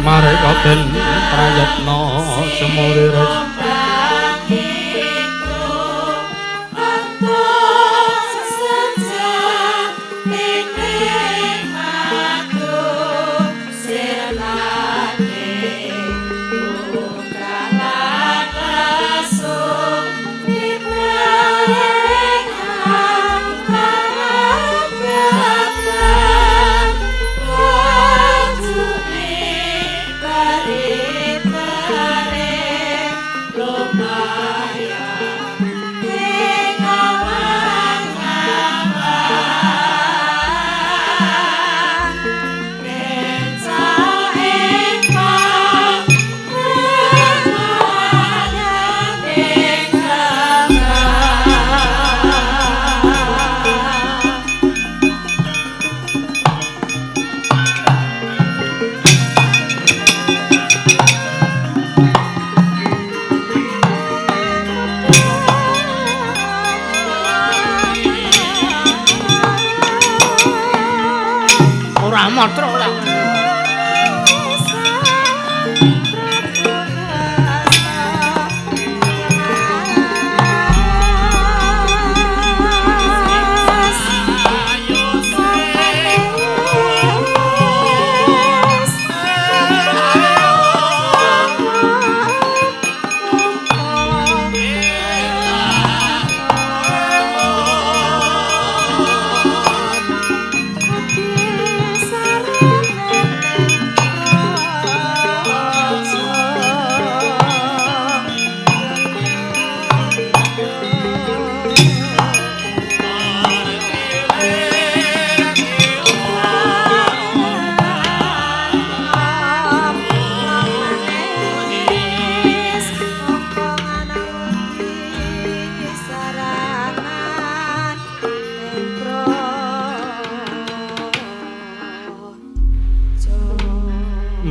Mareka den prayetna semulir.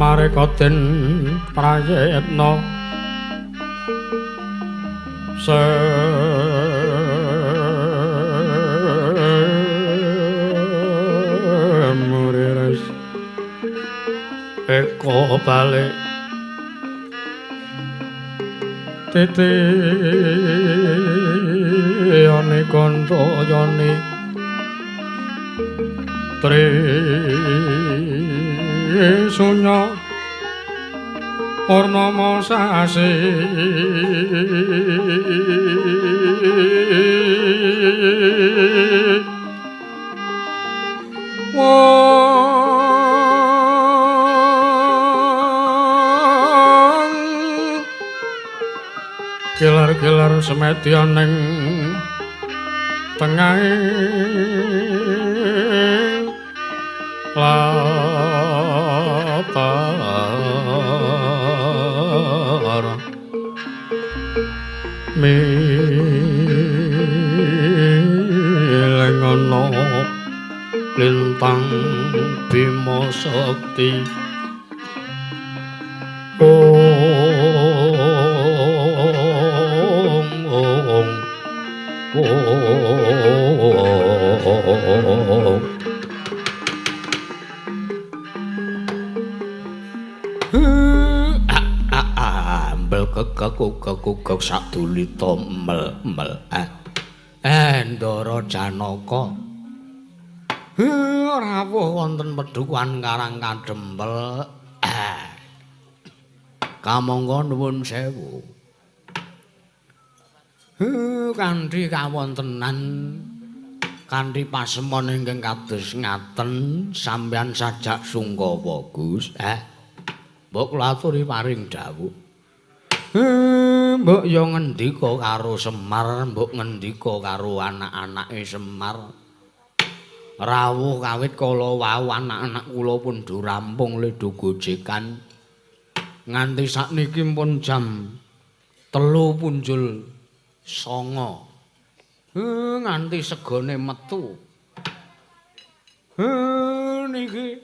Mareka den prayetna semurires eko balik titi yoni kanca yoni tri sunya purnama sasi wong kilar-kilar semedya ning tengahing latar milengono lintang Bima Sakti ong ong ong. Kekek sadulita mel mel Ndara Janaka rawuh wonten pedhukuhan Karang Kadempel. Kamangka nuwun sewu kanthi kawontenan kanthi pasemon ingkang kados ngaten sampeyan sajak sungkawa Gus. Mbok kula aturi paring dawuh. Mbok ya ngendika karo Semar, mbok ngendika karo anak-anake Semar. Rawuh kawit kala wau anak-anak kula pun do rampung ledo gojekan. Nganti sakniki pun jam 3:08. Nganti segane metu. Niki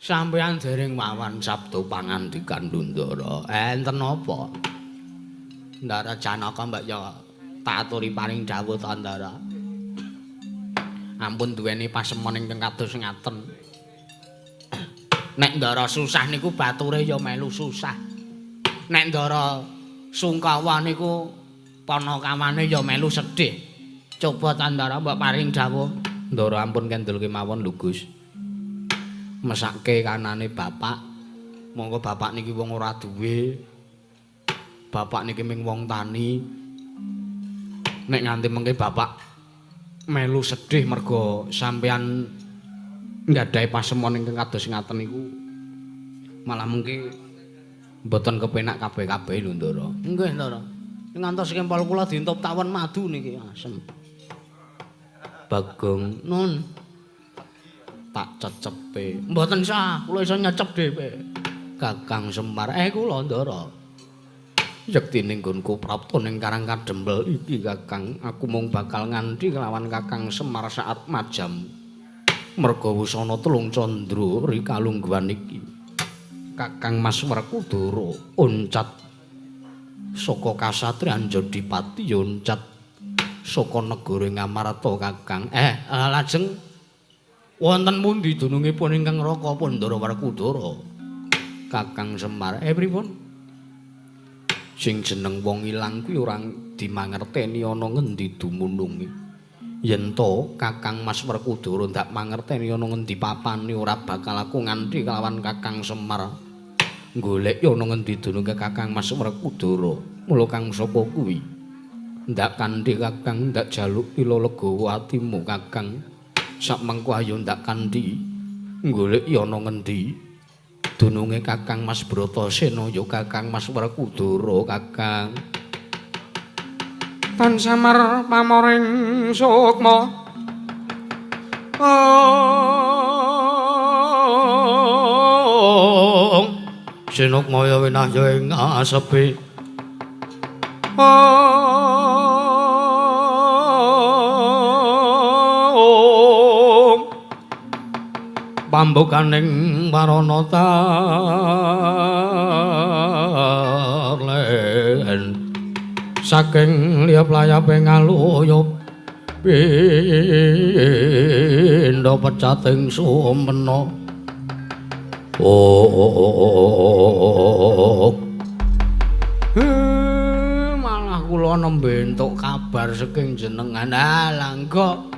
sampeyan dereng wawan sabda pangandikan Ndara. Enten apa? Ndara Janaka mbak ya tak aturi paring dawuh ta Ndara. Ampun duweni pasemon ingkang kados ngaten. Nek Ndara susah niku bature ya melu susah. Nek Ndara sungkawa niku panakawane ya melu sedih. Coba ta Ndara mbok paring dawuh. Ndara ampun kendel kemawon lho Gus. Mesake kanane bapak. Monggo bapak niki wong ora duwe. Bapak niki ming wong tani. Nek nganti mengke bapak melu sedih mergo sampean nggadahi pasemon ingkang kados ngaten niku malah mengke mboten kepenak kabeh-kabeh lho Ndara. Nggih Ndara. Ngantos kempol kula dientup tawon madu niki asem. Bagong nun tak cecepe. Mboten sah, kula iso nyecep dhewe. Kakang Semar, kula Ndara. Yektine nggonku prapta ning Karang Kadempel iki Kakang, aku mung bakal nganthi kelawan Kakang Semar saat majam. Merga wusana telung candra rikalungguhan iki. Kakang Mas Werkudara oncat saka kasatriyan Jodipati oncat saka negara Ngamarta Kakang. Lajeng wonten pundi dunungipun ingkang Raka Pandara Werkudara? Kakang Semar, pripun? Sing jeneng wong ilang kuwi ora dimangerteni ana ngendi dumununge. Yen to Kakang Mas Werkudara ndak mangerteni ana ngendi papane ora bakal aku nganthi kelawan Kakang Semar. Golek ana ngendi dununge Kakang Mas Werkudara. Mula kang sapa kuwi? Ndak kanthi Kakang ndak jaluk pila legawa atimu Kakang. Sak mengko ayo ndak kanthi golek ana ngendi dununge Kakang Mas Bratasena ya Kakang Mas Werkudara Kakang. Tan samar pamoring sukma. Sinukmaya winahya ing asepi. Pambukaning warana tarlen saking liyap-layape ngaluyup pindha pecating sumena. Malah kula nembe entuk kabar saking jenengan. Ah, kok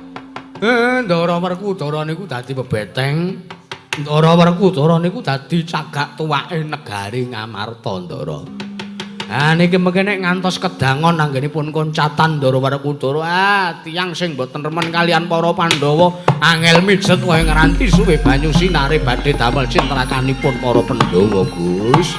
Ndara Werkudara niku dadi bebeteng. Ndara Werkudara niku dadi cagak tuwake negari Ngamarta, Ndara. Ah niki mengke nek ngantos kedangon anggenipun koncatan Ndara Werkudara, ah tiyang sing boten remen kalian para Pandhawa angel mijet wae ngranti suwe banyu sinare badhe damel cintrakanipun para Pandhawa, Gus.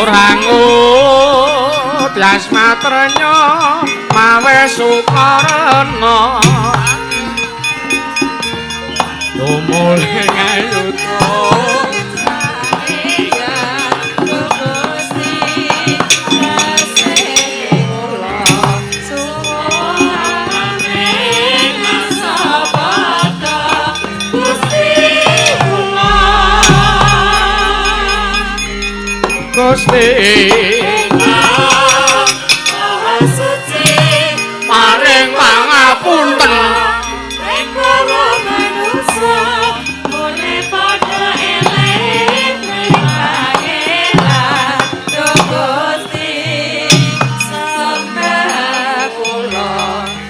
Rango tyas matrenya mawe sukarna tumule ngayuta. Gusti Maha Suci paring pangapunten ing para manungsa mure padha eling ning pangeran Gusti sembah kula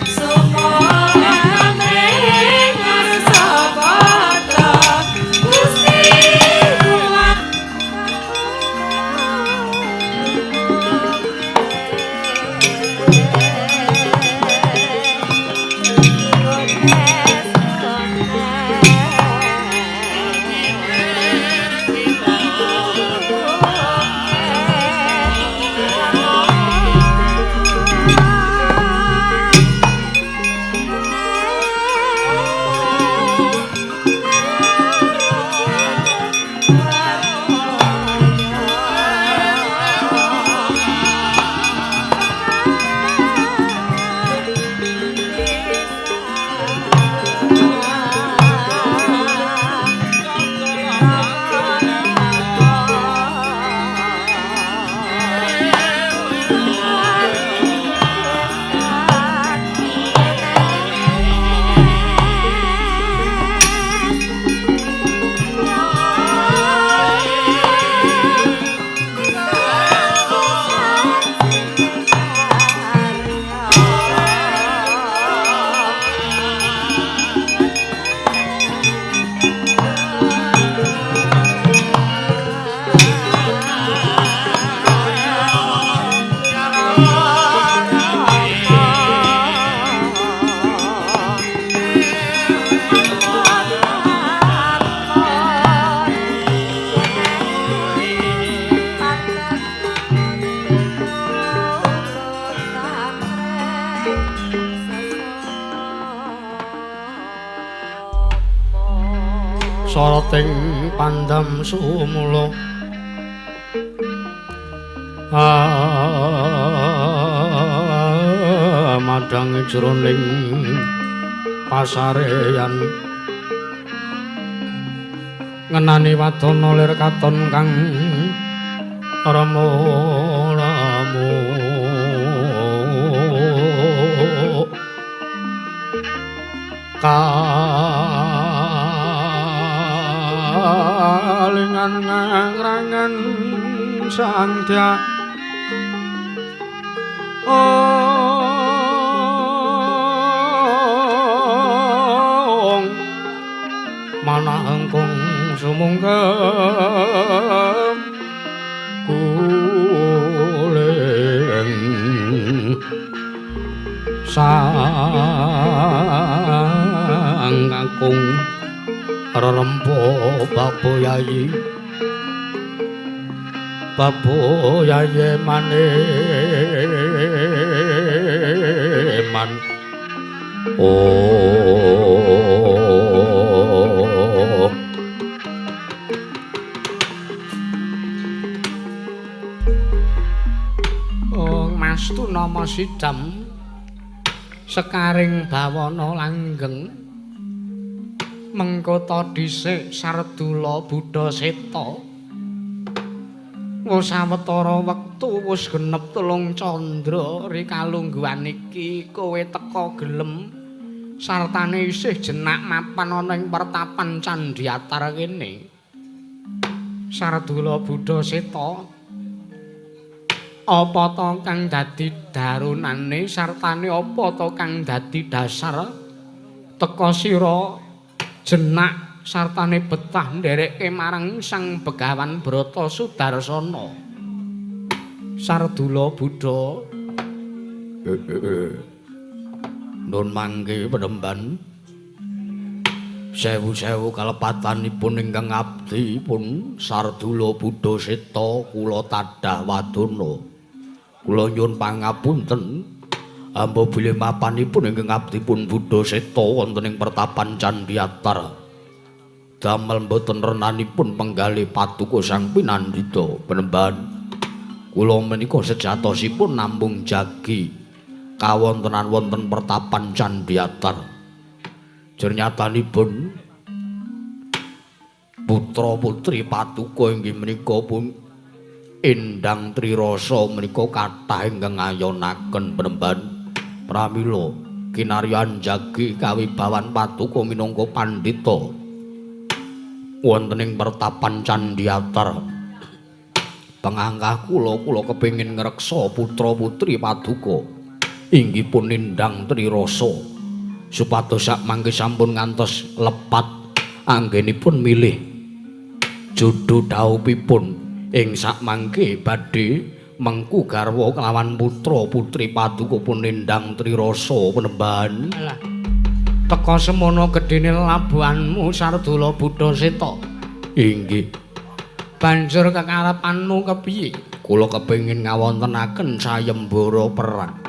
sumangga ing ngarsa padha Gusti kula. Soroting pandam sumula madang jroning pasareyan ngenani wadana lir katon kang remo-remo kalingan ngrangan sandya ong manah engkung sumungkem kuling sang kakung rerempo baboyayi baboyayi maneman oh oh Mas Tunama Sidam sekaring bawana langgeng mengko ta dhisik Sardula Buddha Seta wis sawetara wektu wis genep 3 candra rikalungguhan iki kowe teka gelem sartane isih jenak mapan ana ing pertapan Candhi Atar kene. Sardula Buddha Seta apa ta kang dadi darunane sartane apa ta kang dadi dasar teka sira jenak sartane betah nderekke marang Sang Begawan Brata Sudarsana. Sardula Buddha nun mangke penemban sewu-sewu kalepatanipun ingkang abdi pun Sardula Buddha Seta kula tadah wadana kula nyuwun pangapunten amba bilih mapanipun ingkang abdi pun Buddha Seta wonten ing pertapan Candhi Atar damel mboten renanipun penggalih paduka Sang Pinandita penemban kula menika sejatosipun namung jagi kawontenan wonten pertapan Candhi Atar. Jernyatanipun putra putri paduka inggih menika pun Endang Trirasa menika kathah ingkang ngayonaken penemban pramila kinaryan jagi kawibawan paduka minangka pandhita wonten ing pertapan Candhi Atar. Pengangkah kula kula kepengin ngreksa putra-putri paduka inggih pun Endang Trirasa supados sak mangke sampun ngantos lepat anggenipun milih jodho dhaupipun ing sak mangke badhe mengku garwa kelawan putra-putri paduka pun Endang Trirasa penemban. Alah teka semono gedene labuhanmu Sardula Buddha Seta. Inggih. Banjur kekarepanmu kepiye? Kula kepengin ngawontenaken sayembara perang.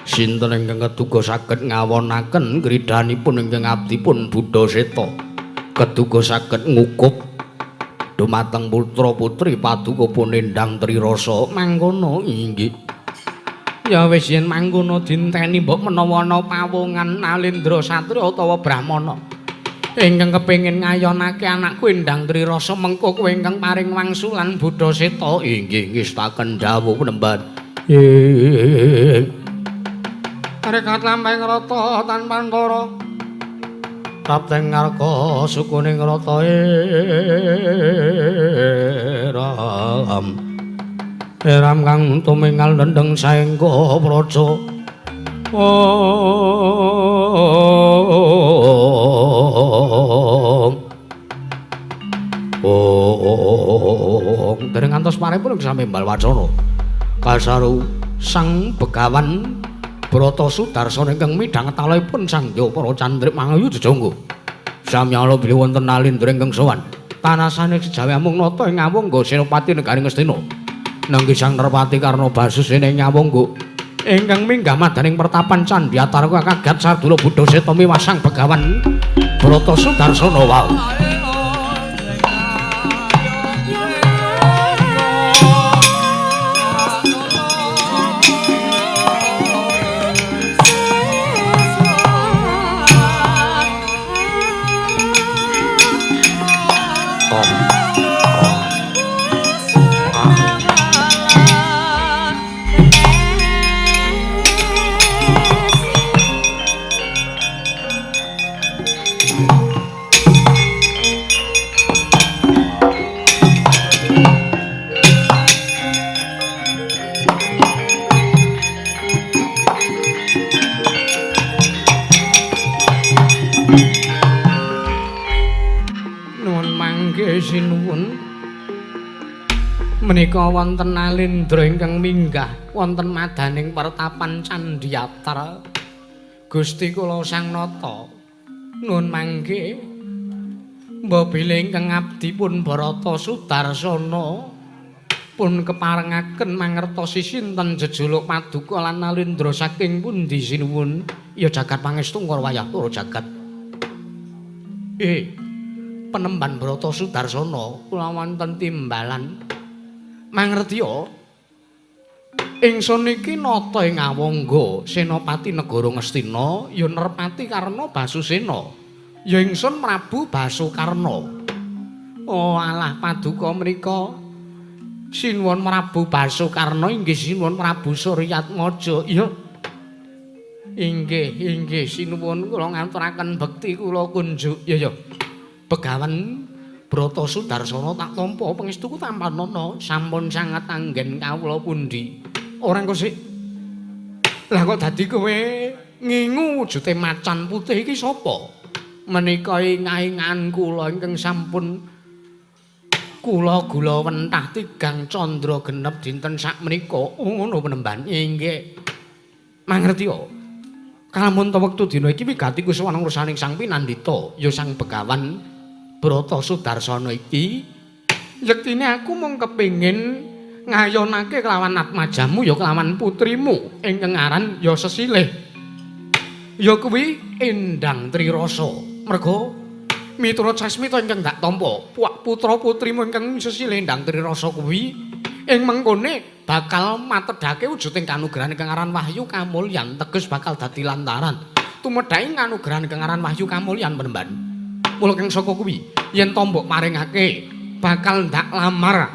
Sinten ingkang keduga saged ngawonaken kridanipun ingkang abdi pun Buddha Seta keduga saged ngukup dumateng putra-putri paduka pun Endang Trirasa. Mangkono inggih. Ya wis yen mangkono dinteni mbok menawa ana pawongan Nalendra Satriya utawa Brahmana ingkang kepengin ngayonake anakku Endang Trirasa mengko kowe ingkang paring wangsulan Buddha Seta. Inggih ngestaken dawuh penemban. Nggih. Rekat lampahing rata tanpa antara prapteng ngarka sukuning rata eram eram kang tumingal nendheng saengga praja. Ong ong dereng ngantos paripun sami mbal wacana kasaru Sang Begawan Brata Sudarsana ingkang midhangetalipun Sang Hyang Para Candrik mangayu jejangga. Samyala bilih wonten Nalindra ingkang sowan. Tanasane sejawi amung nata ing Awangga Senopati negari Ngastina. Nanging Sang Nerpati Karna Basusena ing Awangga ingkang minggah madaning pertapan Candhi Atar kagat Sardula Buddha Seta miwah Sang Begawan Brata Sudarsana wau. Sinuwun menika wonten Alendra ingkang minggah wonten madaning pertapan Candhi Atar. Gusti kula Sang Nata nuwun mangke mbok bilih ingkang abdi pun Barata Sudarsana pun keparengaken mangertosi sinten jejuluk paduka lan Alendra saking pundi sinuwun. Ya jagat pangestu wayah turu jagat. Penemban Brata Sudarsana kula wonten timbalan mangertiya ingsun iki nata ing Awangga senopati negara Ngastina ya Nerpati Karna Basusena ya ingsun Prabu Basukarna. Oh alah paduka menika sinuwun Prabu Basukarna inggih sinuwun Prabu Suryatmaja. Ya inggih inggih sinuwun kula ngaturaken bekti kula kunjuk. Ya ya Begawan Brata Sudarsana tak tampa pangestuku tampanana sampun sanget anggen kawula pundi. Ora engko sik. Lah kok dadi kowe ngingu wujute macan putih iki sapa? Menika ingah-ingahan kula ingkang sampun kula gula wentah tigang candra genep dinten sakmenika. Oh ngono penemban. Inggih. Mangerti yo. Kalamun ta wektu dina iki wigati kusuwana ngrusaning Sang Pinandita ya Sang Begawan Brata Sudarsana iki yektine aku mung kepengin ngayonake kelawan atmajamu ya kelawan putrimu ingkang aran ya sesilih ya kuwi Endang Trirasa. Merga miturut sasmita ingkang dak tampa putra putrimu ingkang sesilih Endang Trirasa kuwi ing mengkone bakal matedhake wujuding kanugrahan ingkang aran Wahyu Kamulyan teges bakal dadi lantaran tumedhake kanugrahan ingkang aran Wahyu Kamulyan penemban. Mula kang saka kuwi yen to mbok paringake bakal ndak lamar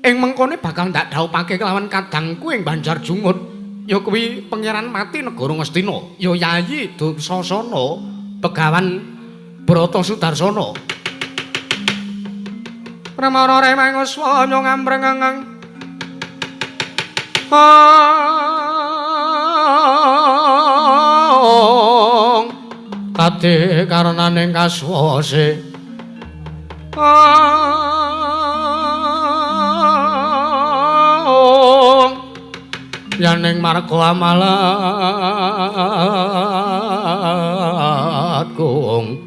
ing mengkone bakal ndak dhaupake kelawan kadangku ing Banjar Jungut ya kuwi Pangeran Pati negara Ngastina ya Yayi Dursasana Begawan Brata Sudarsana. Pramara remanguswa ngambrengeng ati karenaning kaswase yaning marga amalat kung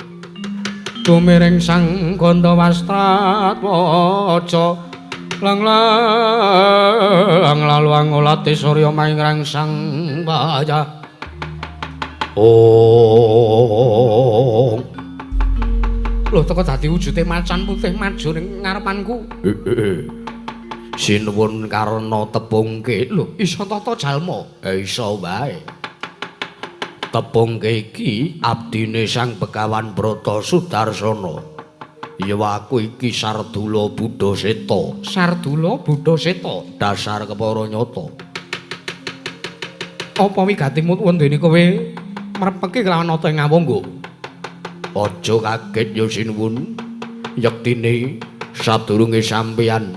tumiring sang Gandawastrat waca lang lang lalu angolati surya maing sang wayah. Oh. Lho teko dadi wujude macan putih maju ning ngarepanku. Sinuwun karna tepungke. Lho iso tata jalma? Iso wae. Tepungke iki abdine Sang Begawan Brata Sudarsana. Ya aku iki Sardula Buddhaseta. Sardula Buddhaseta dasar kepara nyata. Apa wigatimu wendene kowe mrepeki kelawan nata ing Awangga? Aja kaget ya sinuwun. Yektine sadurunge sampeyan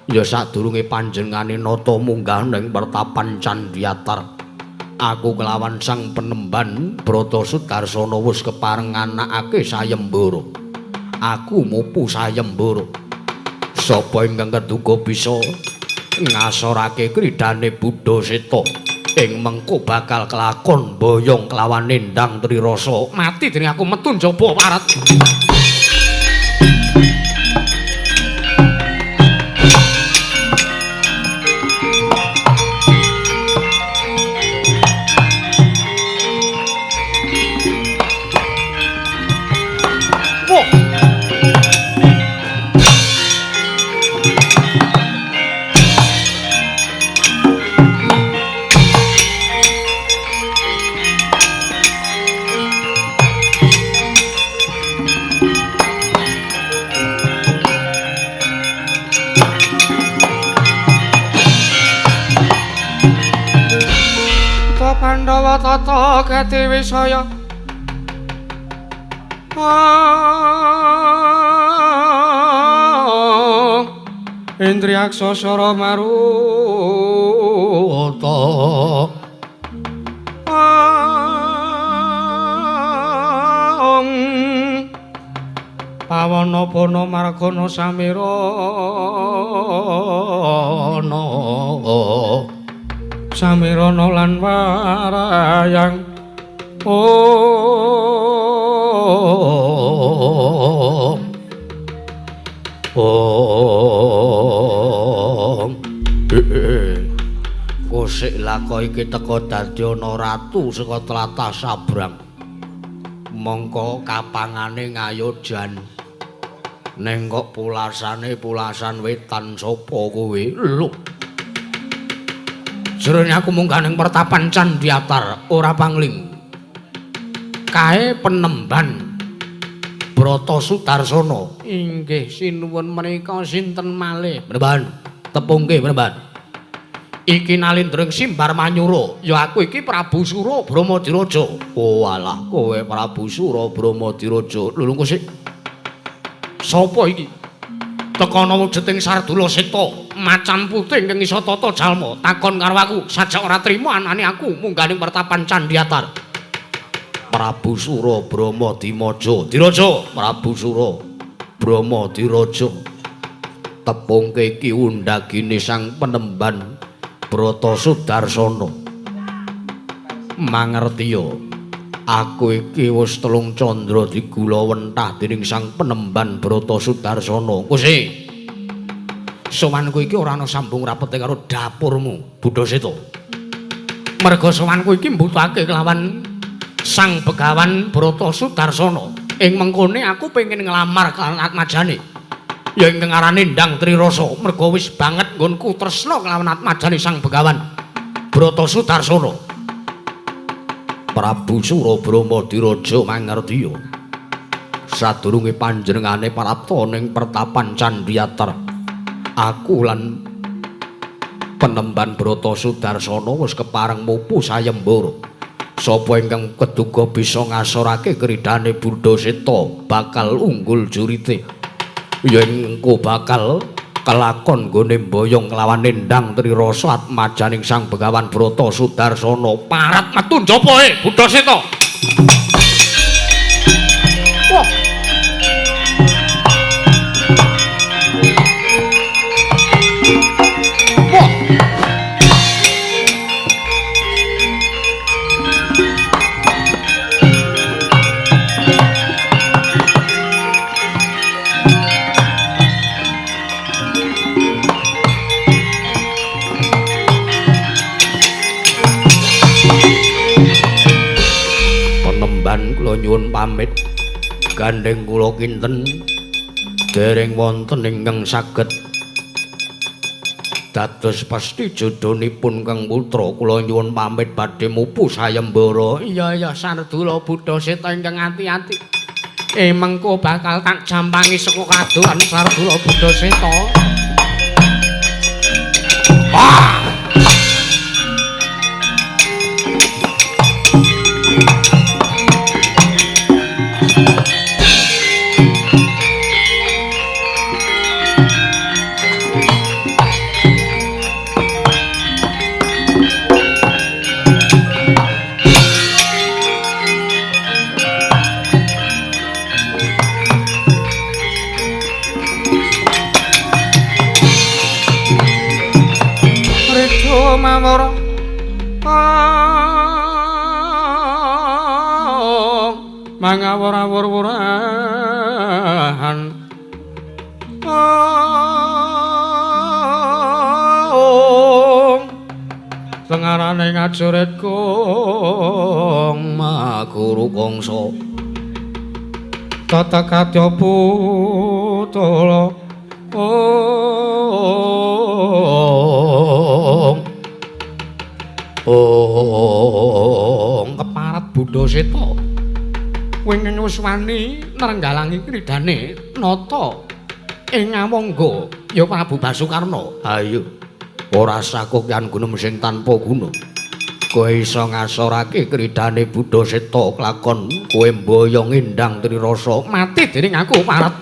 ya sadurunge panjenengane nata munggah ning pertapan Candhi Atar. Aku kelawan Sang Penemban Brata Sudarsana wis kepareng nganakake sayembara. Aku mupu sayembara. Sapa ingkang keduga bisa ngasorake kridane Buddhaseta? Ing mengko bakal kelakon boyong kelawan Endang Trirasa. Mati dening aku metu njaba warat. Dewa tata gati wisaya. Indriyaksa sara maruta. Pawana pana margana samirana. Samirana lan warayang. Om. Om. Kosik lako iki teka dadi ana ratu saka tlatah Sabrang. Mongko kapangane Ngayojan. Ning kok pulasane pulasan wetan sapa kowe? Lho. Jroning aku munggah ning pertapan Candhi Atar, ora pangling. Kae penemban Brata Sudarsana. Inggih sinuwun menika sinten malih? Penemban, tepungke penemban. Iki nalindring Simbar Manyura. Ya aku iki Prabu Sura Brahmadiraja. Oh alah, kowe Prabu Sura Brahmadiraja. Lho lho sik. Sapa iki? Tekana wujuding Sardula Seta, macan putih ingkang isa tata jalma. Takon karo aku, sajak ora trima anane aku munggah ning pertapan Candhi Atar. Prabu Sura Brahmadimaja. Diraja, Prabu Sura Brahmadiraja. Tepungke iki undhagine sang penemban Brata Sudarsana. Mangertiya, aku iki wis telung candra digula wentah dening sang penemban Brata Sudarsana. Kusi, sowanku iki ora ana sambung rapete karo dapurmu, Budha Seta. Merga sowanku iki mbutuhake kelawan sang Begawan Brata Sudarsana. Ing mengkone aku pengen nglamar kelawan atmajane. Ya ingkang arane Ndang Trirasa, merga wis banget nggonku tresna kelawan atmajane sang Begawan Brata Sudarsana. Prabu Sura Brahmadiraja mangertiya. Sadurunge panjenengane prapta ning pertapan Candhi Atar, aku lan penemban Brata Sudarsana wis kepareng mupu sayembara. Sapa ingkang keduga bisa ngasorake kridane Budha Seta bakal unggul jurite. Yen engko bakal kelakon nggone mboyong kelawan Endang Trirasa atmajaning sang Begawan Brata Sudarsana. Parat metu njaba e Budha Seta. Wah. Wah. Penemban kula nyuwun pamit, gandeng kula kinten dereng wonten ingkang saged dados pasti jodhonipun Kang Putra. Kula nyuwun pamit badhe mupu sayembara. Iya iya Sardula Budha Seta ingkang ati-ati. Mengko bakal tak jampangi saka kadohan Sardula Budha Seta. Ah! Mawara mangawur-awur-wurahan tengarane ngajurit kong Maguru Kangsa tata kadya putala Ong keparat Budha Seta wingi wis wani nrenggalangi kridane nata ing Awangga ya Prabu Basukarna. Ayo ora sakokyan gunung sing tanpa guna. Kowe iso ngasorake kridane Buddha Seta klakon kowe mboyong Endang Trirasa mati dening aku parat.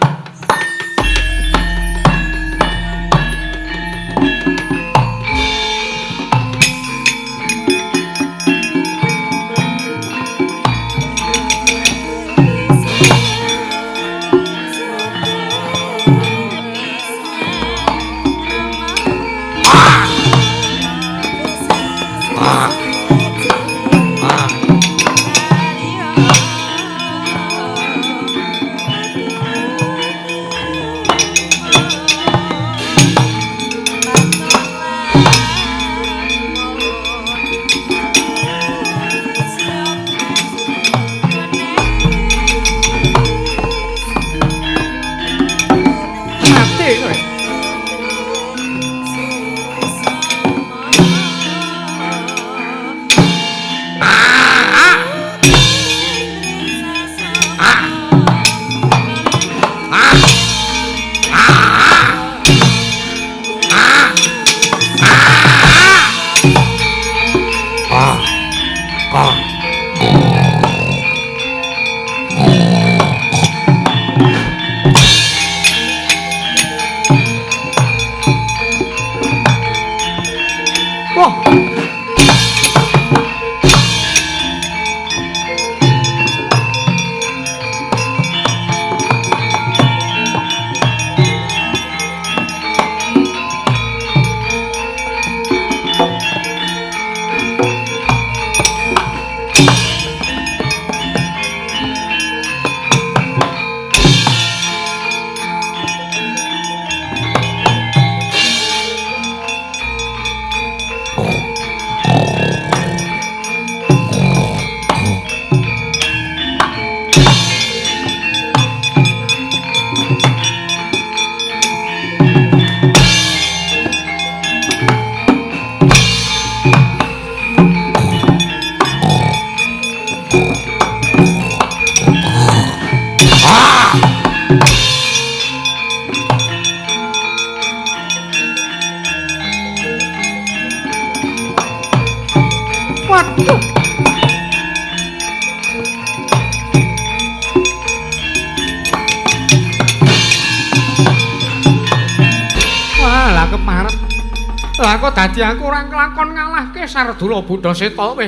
Dadi aku ora nglakon ngalahke Sardula Buddhaseta kowe.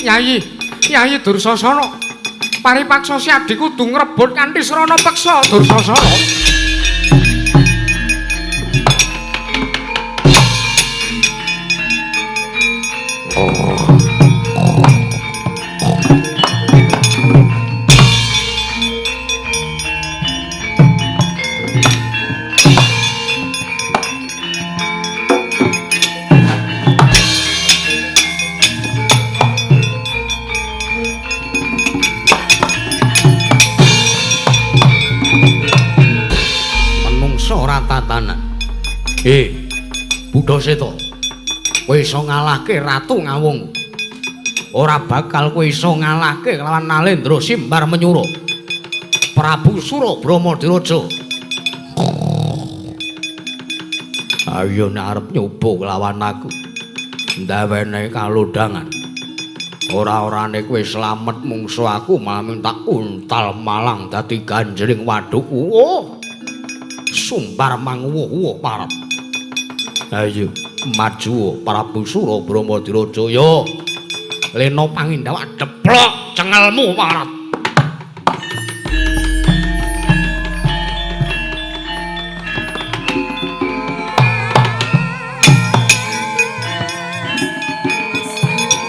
Yayi, Yayi Dursasana. Paripaksa si adhi kudu ngrebut kanthi srana peksa Dursasana. Buddhaseta, kowe iso ngalahke Ratu Ngawung. Ora bakal kowe iso ngalahke lawan Nalendra Simbar Menyura. Prabu Sura Brahmadiraja. Ayo nek arep nyoba nglawan aku, ndawene kalodhangan. Ora-orane kowe slamet mungsu aku malah minta untal malang dadi ganjring wadukku. Oh. Sumbar manguwuh-wuh parep. Ayo maju Prabu Sura Brahmadiraja yo. Lena pangindhawa deplok cengelmu parat.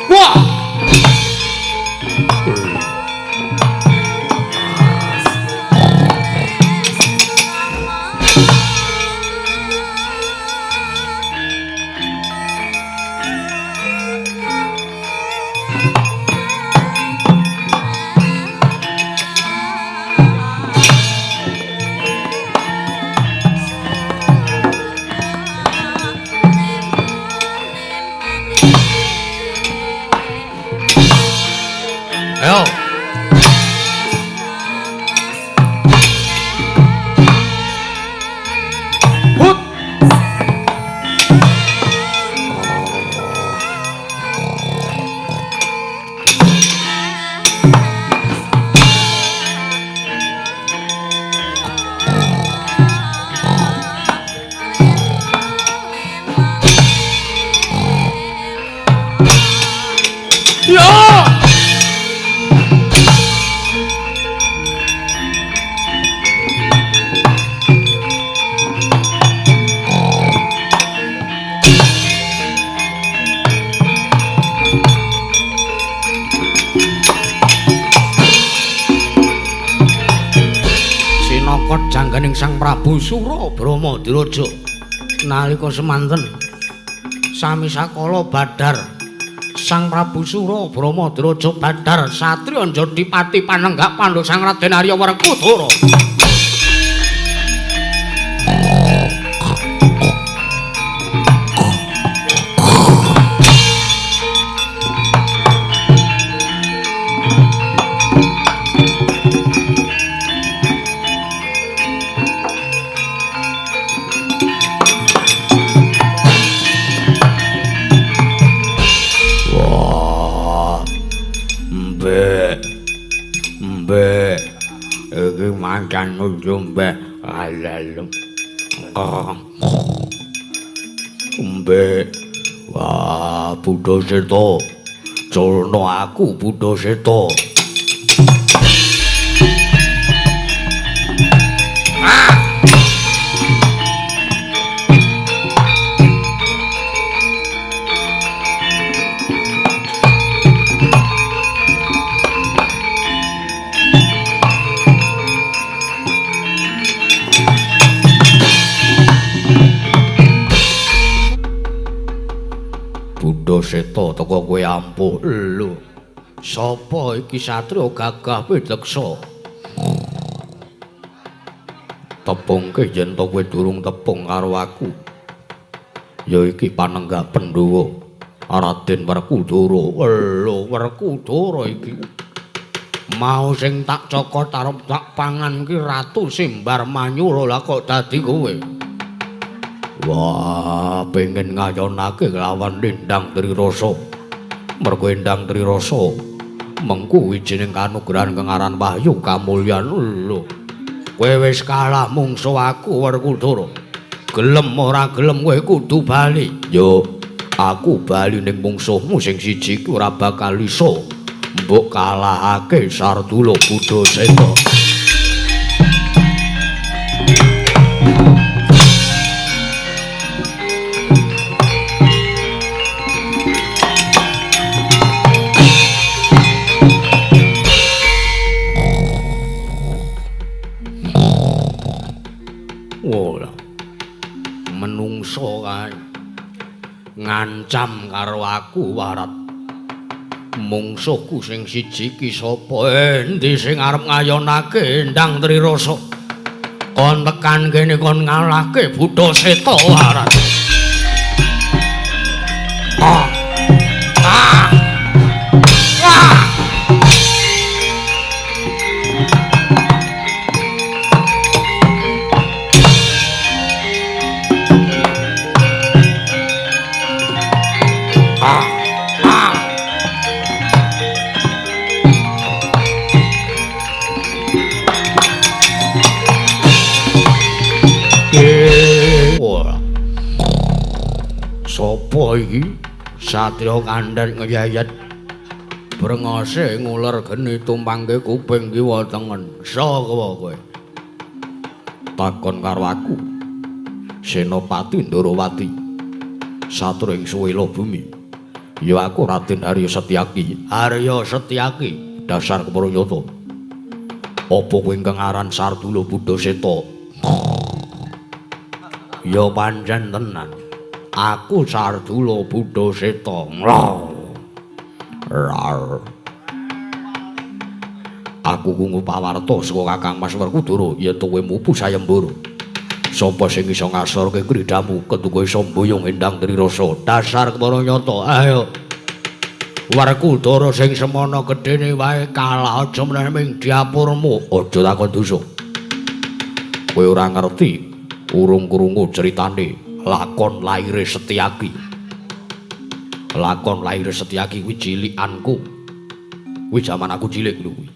Wah. Nyokot jangganing Sang Prabu Sura Brahma Diraja. Nalika semanten sami sakala badar Sang Prabu Sura Brahma Diraja badar satriya Jodipati panenggak pandhu Sang Raden Arya Werkudara. Makan njombe alalem. Embe. Wah, Buddha Seta. Culno aku Buddha Seta. Seta teko kowe ampuh. Lho, sapa iki satriya gagah pideksa? Tepungke yen to kowe durung tepung karo aku. Ya iki panenggak Pandhawa Raden Werkudara. Lho, Werkudara iki mau sing tak cokot arep tak pangan ki Ratu Simbar Manyura, lah kok dadi kowe? Wah, pengen ngayonake lawan Endang Trirasa. Mergo Endang Trirasa mengku wijining kanugrahan kang aran Wahyu Kamulyan. Lho, kowe wis kalah mungsuh aku Werkudara. Gelem ora gelem kowe kudu bali. Yo, aku bali ning mungsuhmu sing siji iki ora bakal iso mbok kalahake Sardula Buddhaseta. Menungso kae ngancam karo aku warat. Mungsuhku sing siji iki sapa? Endi sing arep ngayonake Endang Trirasa? Kon tekan kene kon ngalahke Buddhaseta warat. Ah. Ah. Ah. Sapa iki? Satriya kandhar ngeyayet brengose nguler geni tumpangke kuping kiwa tengen. Sapa kowe? Takon karo aku. Senopati Ndorowati. Satriya ing suwela bumi. Ya aku Raden Arya Setyaki. Arya Setyaki dasar kepara nyata. Apa kowe ingkang aran Sardula Buddhaseta? Ya pancen tenan. Aku Sardula Buddhaseta. Rar. Aku krungu pawarta saka Kakang Mas Werkudara yen kowe mupu sayembara. Sapa sing iso ngasorke kridamu ketuku iso mboyong Endang Trirasa. Dasar kepara nyata. Ayo. Werkudara sing semono gedene wae kalah aja meneh ming diapurmu. Aja takon dosa. Kowe ora ngerti urung krungu critane lakon laire Setyaki. Lakon laire Setyaki kuwi cilikanku. Kuwi jaman aku cilik lho kuwi.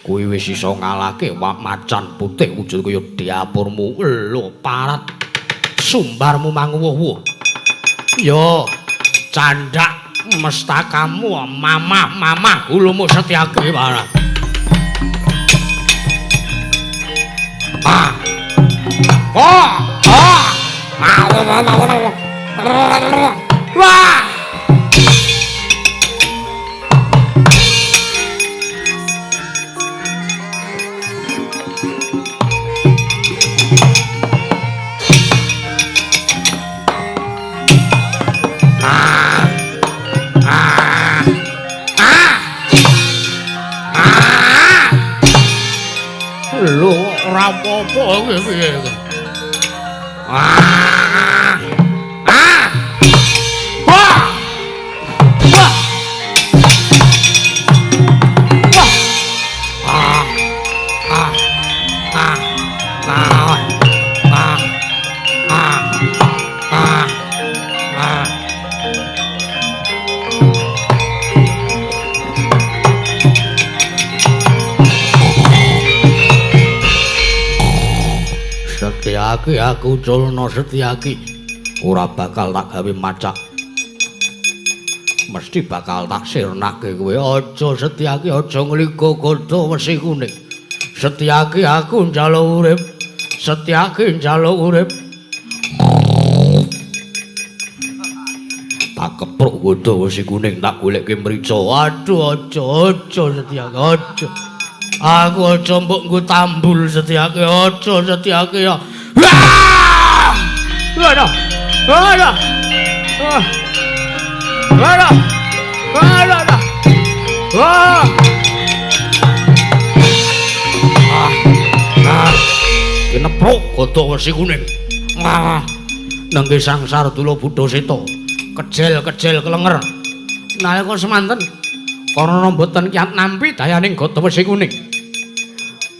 Kuwi wis iso ngalahke macan putih wujud kaya diapurmu. Lho parat sumbarmu manguwuh-wuh. Yo candhak mestakamu mamah-mamah gulumu Setyaki parat. Ah. Oh. Ah. Wah. Ora apa-apa iki piye iki. Ah! Ah! Wah! Wah! Wah! Ah! Ah! Ah! Ah! Ah! Ah! Ah! Ah! Setyaki aku culna Setyaki ora bakal tak gawe macak. Mesti bakal tak sirnake kowe. Aja Setyaki, aja ngligo gada wesi kuning. Setyaki aku njaluk urip. Setyaki njaluk urip. Tak kepruk gada wesi kuning, tak golekke mrica. Aduh, aja, aja Setyaki, aja. Aku aja mbok nggo tambul Setyaki, aja Setyaki ya. Wah! Waduh. Waduh. Wah. Waduh. Waduh. Wah. Ah. Ah. Kinepruk gada wesi kuning. Ah. Nengge Sang Sardula Buddhaseta. Kejel-kejel kelenger. Nalika semanten karana mboten kiyat nampi dayaning gada wesi kuning.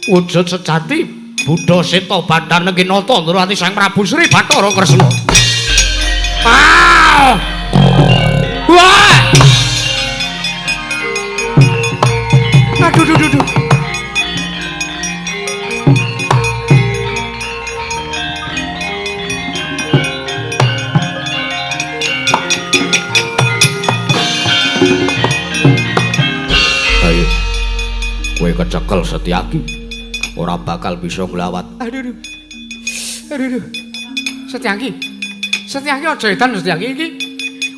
Wujud sejati Buddhaseta Bandar Nengginata Ndrawati Sang Prabu Sri Bathara Kresna. Ah! Wah! Aduh duh duh duh. Ayo. Kowe kecekel Setyaki. Ora bakal bisa nglawat. Aduh duh. Aduh duh. Setyaki. Setyaki aja edan Setyaki iki.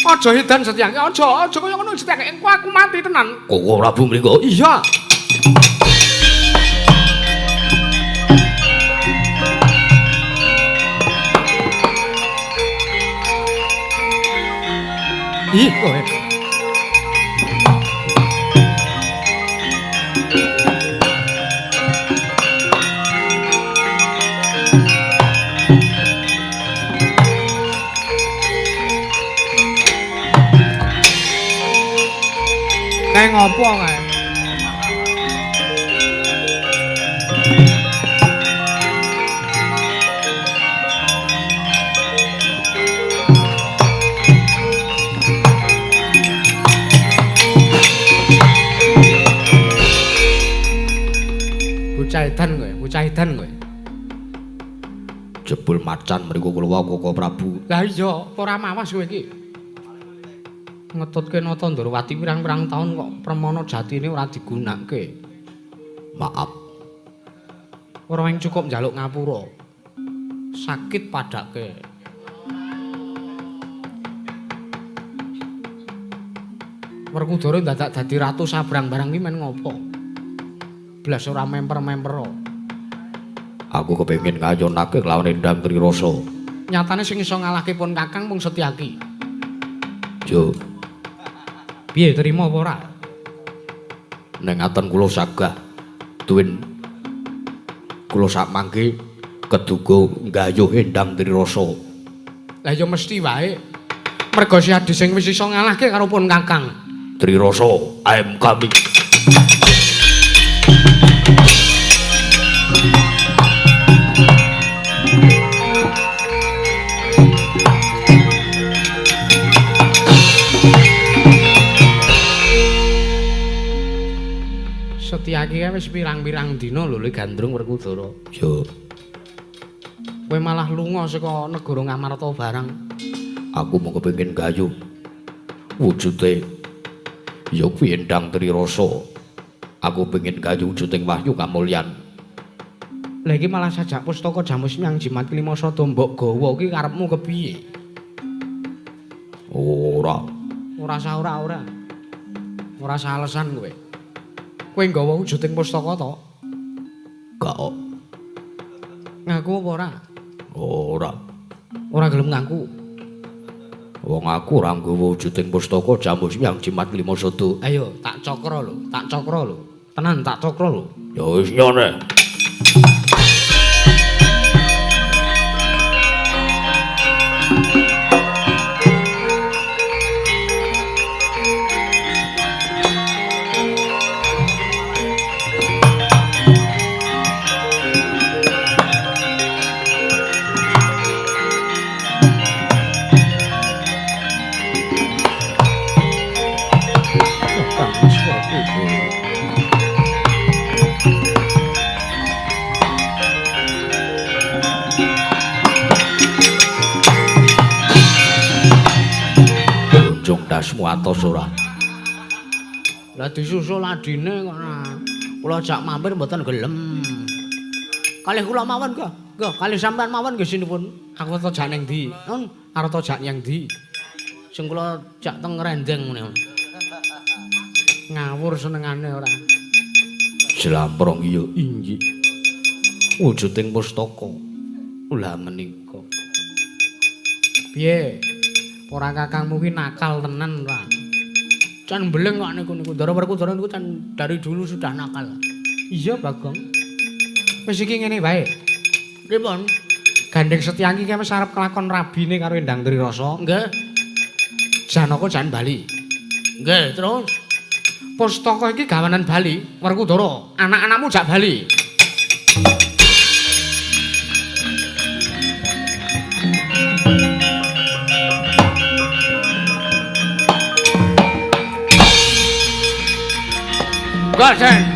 Aja edan Setyaki, aja aja kaya ngono Setyaki. Engko aku mati tenan. Koko Prabu mriko. Iya. Ih, kowe. Kae ngopo kae? Bocah edan kowe, bocah edan kowe. Jebul macan mriku kula Koko Prabu. Lah iya, ora mawas kowe iki. Ngetutke Nata Ndrawati pirang-pirang taun kok permana jatine ora digunakake. Maaf. Ora yang cukup njaluk ngapura. Sakit padake. Werkudara dadak dadi ratu sabrang barang iki men ngopo? Blas ora memper-memper. Aku kepengin ngayonake kelawan Endang Trirasa. Nyatane sing iso ngalahke pun Kakang mung Setyaki. Yo. Piye terima apa ora? Ning ngaten kula sagah tuwin kula sakmangke keduga nggayuh Endang Trirasa. Lah ya mesti wae. Merga si Adi sing wis iso ngalahke karo pun Kakang. Trirasa, I'm coming. Setyaki kae wis pirang-pirang dina lho le gandrung Werkudara. Yo. Kowe malah lunga saka negara Ngamarta barang. Aku mung kepengin gayuh wujude ya kuwi Endang Trirasa. Aku pengin gayuh wujuding wahyu kamulyan. Lah iki malah sajak pustaka Jamus Myang Jimat Klima Sada mbok gawa iki karepmu kepiye? Ora. Ora sah ora ora. Ora sah alasan kowe. Kowe nggawa wujuding pustaka to? Gak kok. Ngaku apa ora? Ora. Ora gelem ngaku. Wong aku ora nggawa wujuding pustaka Jamus Myang Jimat Klima Sada. Ayo, tak cakra lho, tak cakra lho. Tenan tak cakra lho. Ya wis nyone. Ndasmu atos ora? Lah disusul adine kok ora. Kula jak mampir mboten gelem. Kalih kula mawon nggih. Nggih, kalih sampean mawon nggih sinipun. Aku to jak ning ndi? Nun, arep to jak nyang ndi? Sing kula jak teng rendeng ngene. Ngawur senengane ora. Jlamprong iya inggih. Wujuding pustaka. Lah menika. Piye? Ora kakangmu ki nakal tenan ora? Can mbeleng kok niku niku. Ndara Werkudara niku can dari dulu sudah nakal. Iya, Bagong. Wis iki ngene wae. Pripun? Gandeng Setyaki ki wis arep kelakon rabine karo Endang Trirasa. Nggih. Janaka jan bali. Nggih, terus pustaka iki gawanan bali, Werkudara. Anak-anakmu jak bali. Gasen.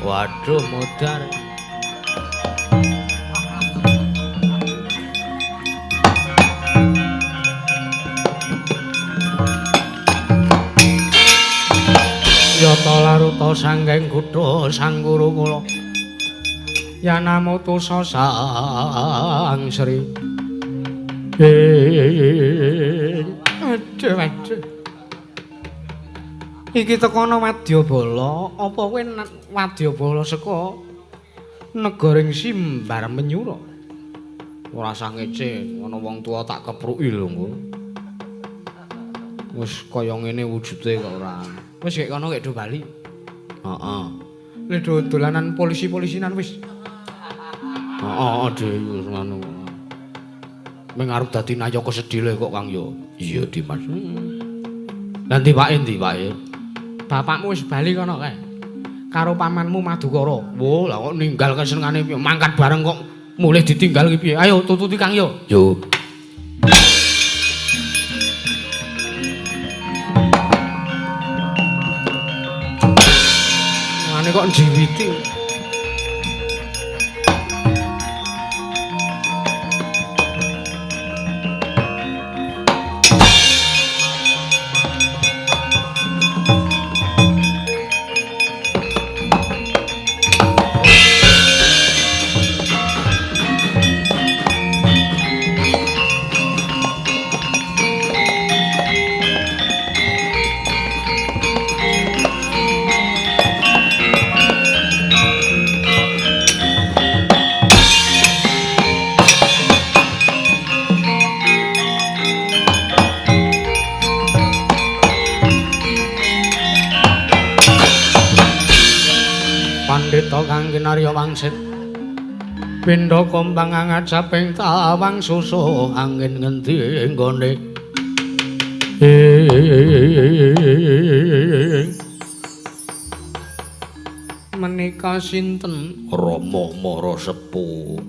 Waduh modar. Yata laruta sanggeng kutha sang guru kula. Yanamutusa sang Sri. Aduh aduh. Iki tekono Wadyabala, apa kowe Wadyabala saka negaring Simbar Menyura? Ora usah ngece, ana wong tuwa tak kepruki lho engko. Wis kaya ngene wujude kok ora. Wis gek kono gek do bali. Heeh. Le do dolanan polisi-polisinan wis. Heeh, dhewe wis ngono. Ming arep dadi nayaka sedhile kok Kang yo. Iya, Dimas. Lah ndi pake ndi pake? Bapakmu wis bali kono kae. Karo pamanmu Madukara. Wo, lah kok ninggal kesenengane piye? Mangkat bareng kok mulih ditinggal ki piye? Ayo tututi Kang yo. Yo. Ngene kok njiwiti. Pandhita kang kinarya wangsit pindha kombang angajaping tawang susuh angin ngendi nggone menika sinten Rama Mara Sepuh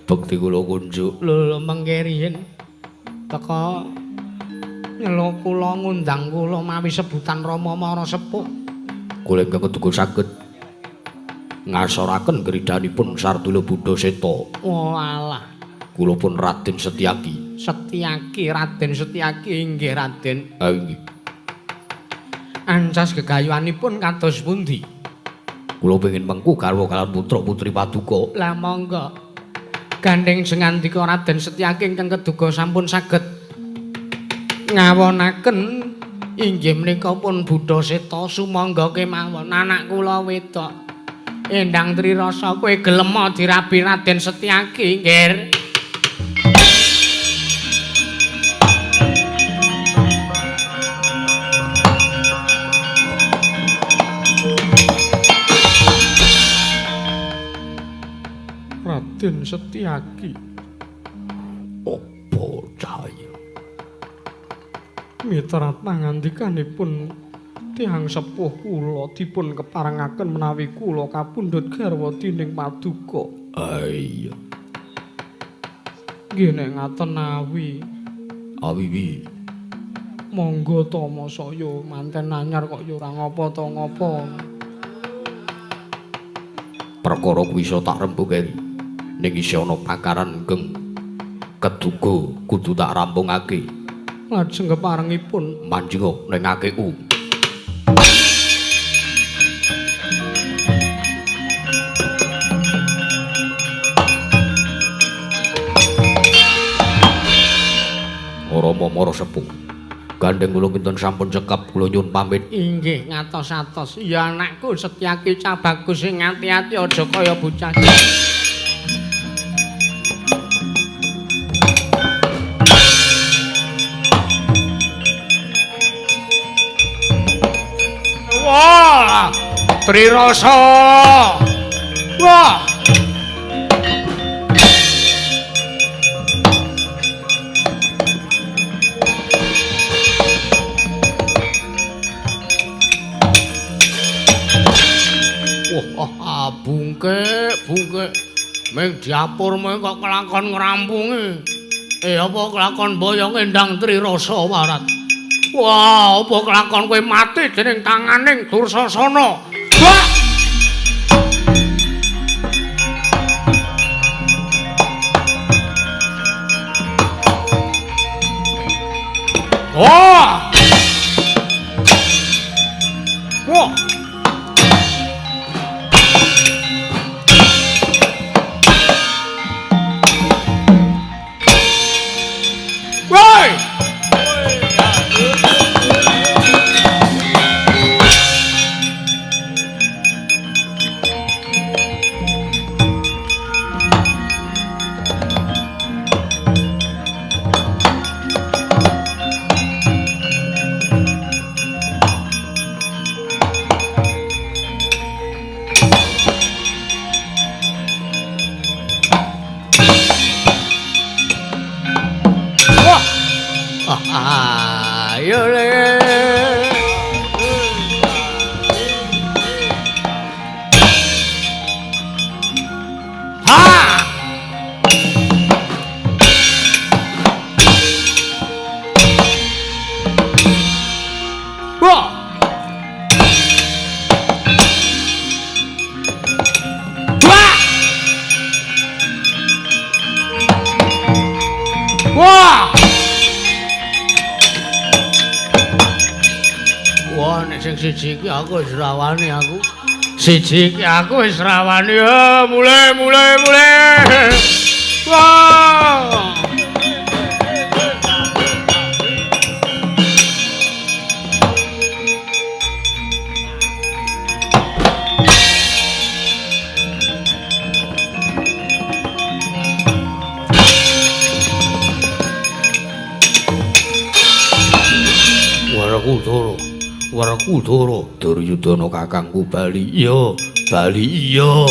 bekti kula kunjuk lho mengke riyin teka nyeluk kula ngundang kula mawi sebutan Rama Mara Sepuh. Kula ingkang keduga saged ngasoraken gridanipun Sardula Buddha Seta. Oh alah, kula pun Raden Setyaki. Setyaki, Raden Setyaki, inggih Raden. Ha inggih. Ancas gegayuhanipun kados pundi? Kula pengin mengku garwa kalawan putra-putri paduka. Lah monggo. Gandeng sengandika Raden Setyaki ingkang keduga sampun saged ngawonaken inggih menika pun Buddha Seta sumangga kemawon anak kula wedok. Endang Trirasa kowe gelem dirabi Raden Setyaki, Nggir. Raden Setyaki. Apa cahaya? Miterat pangandikanipun tiyang sepuh kula dipun keparengaken menawi kula kapundhut garwa dening paduka. Iya. Nggih nek ngaten awi. Awiwi. Monggo ta mosok yo manten anyar kok yo ora ngapa ta ngapa. Perkara kuwi iso tak rembug keri. Ning isih ana pakaran geng keduga kudu tak rampungake. Lajeng keparengipun manjinga ning akeku. Rama mara sepuh. Gandeng kula kinten sampun cekap kula nyuwun pamit. Inggih ngatos-atos. Ya anakku Setyaki cah bagus sing ati-ati aja kaya bocah. Wah, Trirasa. Wah. Wah, bungke, bungke. Ming diapur mung kok kelakon ngrampungi. Apa kelakon boyong Endang Trirasa warat. Wah, apa kelakon kowe mati dening tanganing Dursasana. Wah! Wah! Wah! Woi! Ayo le. Ha! Wah! Wah! Wah! Wah, nek sing siji iki aku wis rawani aku. Siji iki aku wis rawani. Mulai, mulai, mulai. Wah. Werkudara. Werkudara Duryudana kakangku bali. Iya, bali iya.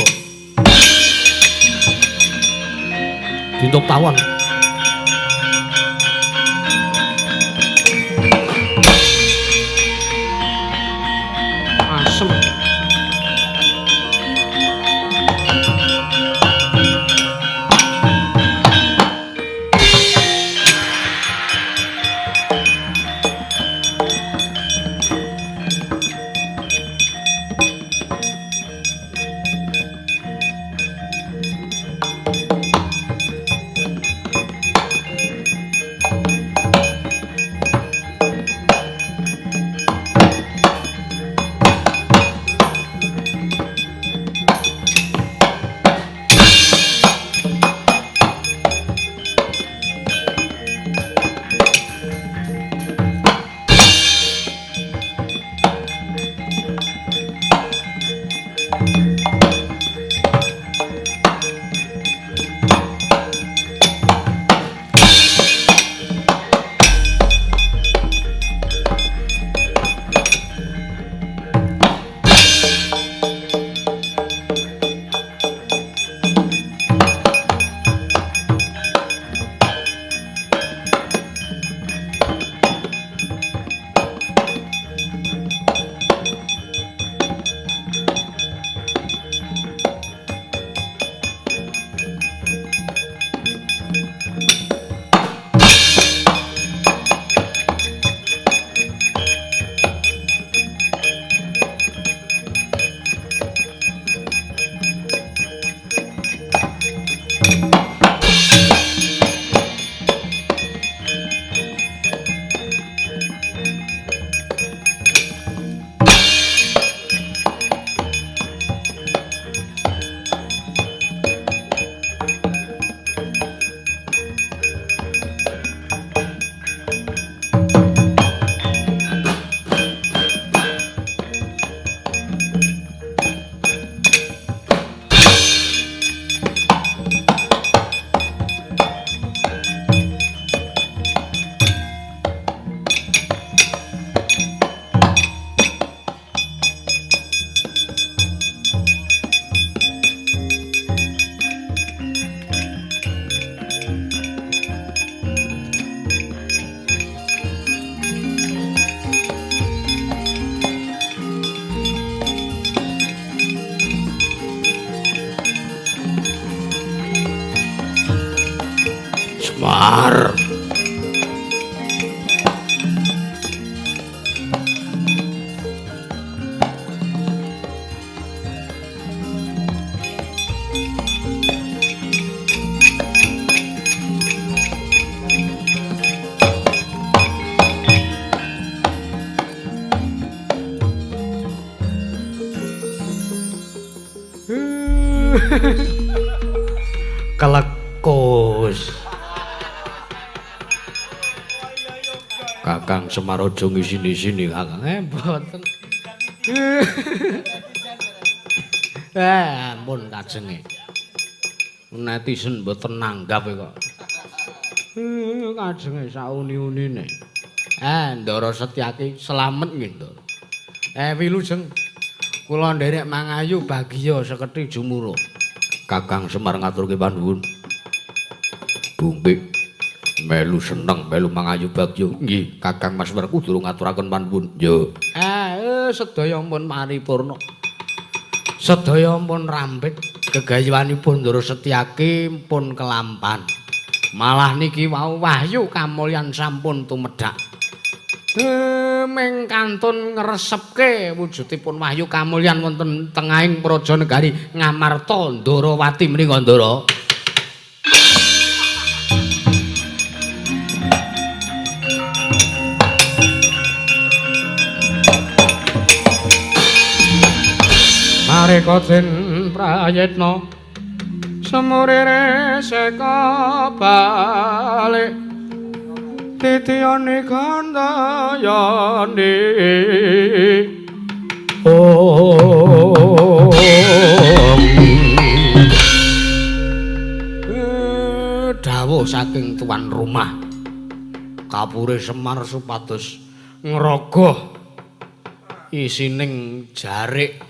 Dintok tawon. Asem. Semar. Kelekus. Kakang Semar aja ngisini-sini, Kakang. Mboten. Ampun kajenge. Netizen mboten nanggap kok. Kajenge sauni-unine. Ndara Setyaki slamet nggih, Ndara. Wilujeng. Kula nderek mangayu bagya seketi jumuro. Kakang Semar ngaturke panuwun. Bungkik melu seneng melu mangayu bagya. Nggih, Kakang Mas Semar kudu ngaturaken panuwun. Yo. Sedaya pun paripurna. Sedaya pun rambet gegayuhanipun Ndara Setyaki pun kelampan. Malah niki wau wahyu kamulyan sampun tumedhak. Ming kantun ngresepke wujudipun wahyu kamulyan wonten tengahing praja negari Ngamarta Ndarawati menika Ndara. Mareka den prayitna semurire seka balik titiyane kandayane. Om. Dawuh saking tuan rumah kapure Semar supados ngrogoh isining jarik.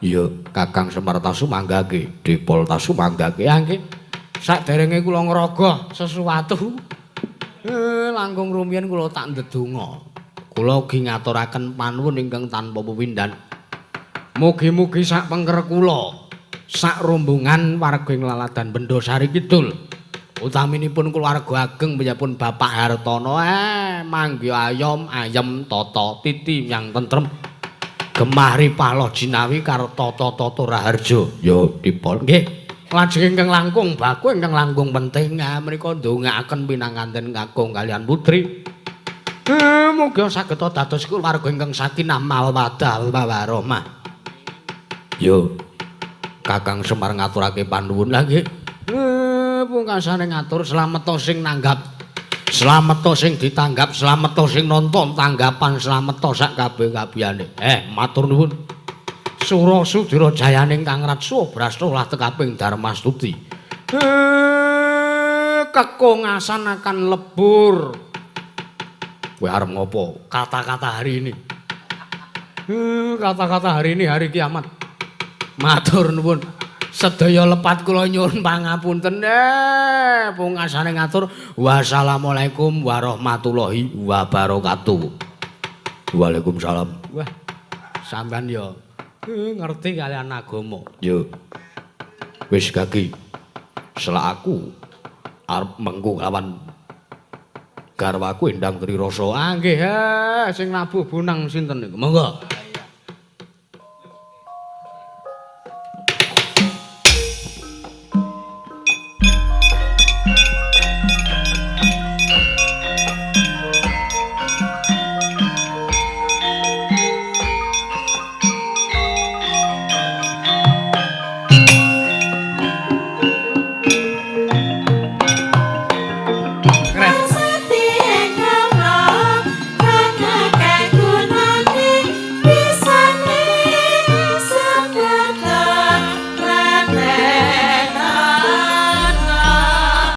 Iya, Kakang Semar tasumanggake, Dipol tasumanggake. Nggih. Saderenge kula ngrogoh sesuatu, langkung rumiyin kula tak ndedonga. Kula ugi ngaturaken panuwun ingkang tanpa pepindhan. Mugi-mugi sak pengker kula, sak rombongan warga ing Laladan Bendosari Kidul, utaminipun keluarga ageng piyambakipun Bapak Hartono, manggi ayom ayem tata titi yang tentrem. Gemah ripah loh jinawi karo tata raharja. Yo Dipol. Nggih. Lajeng ingkang langkung baku ingkang langkung penting menika ndongaaken pinanganten kakung kaliyan putri. Mugi saged dados keluarga ingkang sakinah mawaddah warahmah. Yo Kakang Semar ngaturake panuwun. Lah nggih. Pungkasane ngatur slameta sing nanggap, slameta sing ditanggap, slameta sing nonton tanggapan, slameta sak kabeh-kabehane. Matur nuwun. Sura sudira jayaning Kang Ratsu Brasta lah tekaping Darmastuti. Kekongasan akan lebur. Kowe arep ngopo? Kata-kata hari ini. Kata-kata hari ini hari kiamat. Matur nuwun. Sedaya lepat kula nyuwun pangapunten. Pungkasane ngatur wassalamualaikum warahmatullahi wabarakatuh. Waalaikumsalam. Wah, sampean yo ngerti kalian agama. Yo. Wis gagi. Selak aku arep mengku kawan garwaku Endang Trirasa. Ah nggih, sing nabuh bonang sinten niku? Monggo.